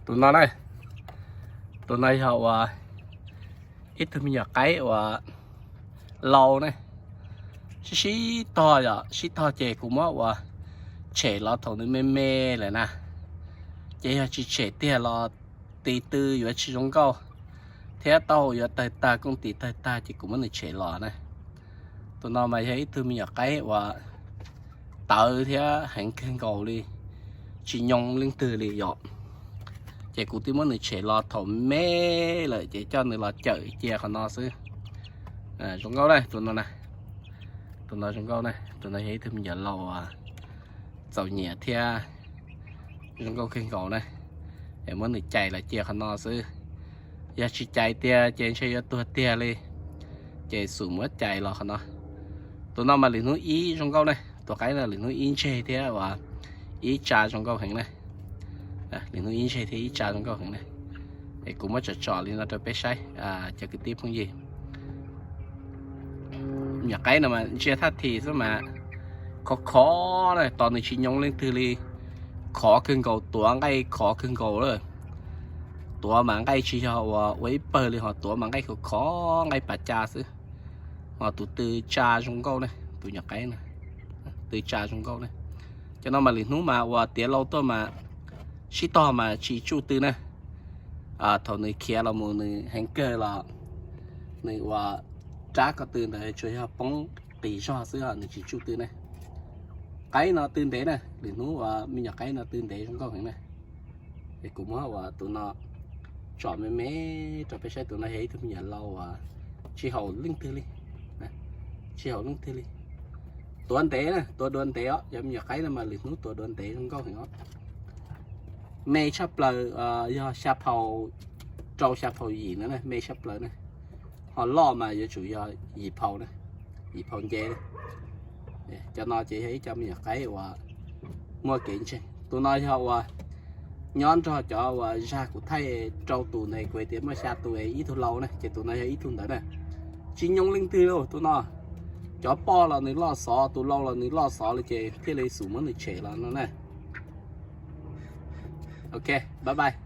Tus no na, tus no yog uas ib tug me nyuam qaib uas laus ne, sib sib tog yom, sib tog ces kuv muab uas tshem los thaum nws me me lawm na. Ces yog tsis tshem tiag los tis tw yuav tsis zoo nkauj, thiab taub hau yuav tawg tag, kooj tis tawg tag, ces kuv muab nws tshem los na. Tus no mas yog ib tug me nyuam qaib uas tawv thiab heev kawg nkaus li, tsis nyoo leej twg li yom. Ces kuv twb muab nws tshem los thaum me lawm ces coj nws los cawm cia qhov no xwb. Zoo nkauj na, tus no na, tus no zoo nkauj na, tus no yog ib tug me nyuam laus uas txaus nyiam thiab zoo nkauj kawg nkaus na. Es muab nws cais los cia qhov no xwb. Yog tsis cais tiag ces ntshe yuav tuag tiag li, ces xum muab cais los qhov no. Tus no mas lwm hnub ib zoo nkauj ne, tus qaib no lwm hnub ib ntseg thiab uas ib tsa zoo nkauj heev na. Lwm hnub ib ntseg thiab ib tsa zoo nkauj heev na. Es kuv muab tsom tsom li no rau peb saib, cov kwv tij phooj ywg. Nyuam qaib no mas ntsia thaj thim xwb mas khov khov na, tos nws tsis nyoo leej twg li. Khov kawg nkaus, tuav nqaij khov kawg nkaus lawm. Tuav mas nqaij tsis yog uas ua ib pawg li, ho tuav mas nqaij khov khov, nqaij pas ca xwb. Ho tus tw tsa zoo nkauj ne, tus nyuam qaib no tw tsa zoo nkauj ne. Cov no mas lwm hnub mas uas tiav lau tuaj mas sib tog mas tsis tsuj tw na. Thaum nws khiav los mus nws heev kawg los nws uas rab ko tw ntawd tsuas yog poob qis zog xwb, nws tsis tsuj tw ne. Qaib no tw ntev na, lwm hnub uas me nyuam qaib no tw ntev zoo nkauj heev na. Es kuv muab uas tus no tsom me me rau peb saib. Tus no yog ib tug me nyuam laus uas tsis haum leej twg li, tsis haum leej twg li. Tuav ntev na, tuav dua ntev os, yog me nyuam qaib no mas lwm hnub tuav dua ntev zoo nkauj heev os. Me tshaj plaws yog xya phau rau xya phau yim no, me tshaj plaws na. Ho loj mas yuav tsum yog yim phau na, yim phau nce. Cov no ces yog ib co me nyuam qaib uas muaj kev ntseeg. Tus no yog uas nyob nrog cov uas zag kuv thaij rau tus ntawd, kuv hais tias muaj xya tus es ib tug laus na, ces tus no yog ib tug ntawd na. Tsis nyoo leej twg li tus no. Cov poj los nws loj xov, tus laus los nws loj xov li, ces thiaj li xum muab nws tshem los no na. Ok, bye bye.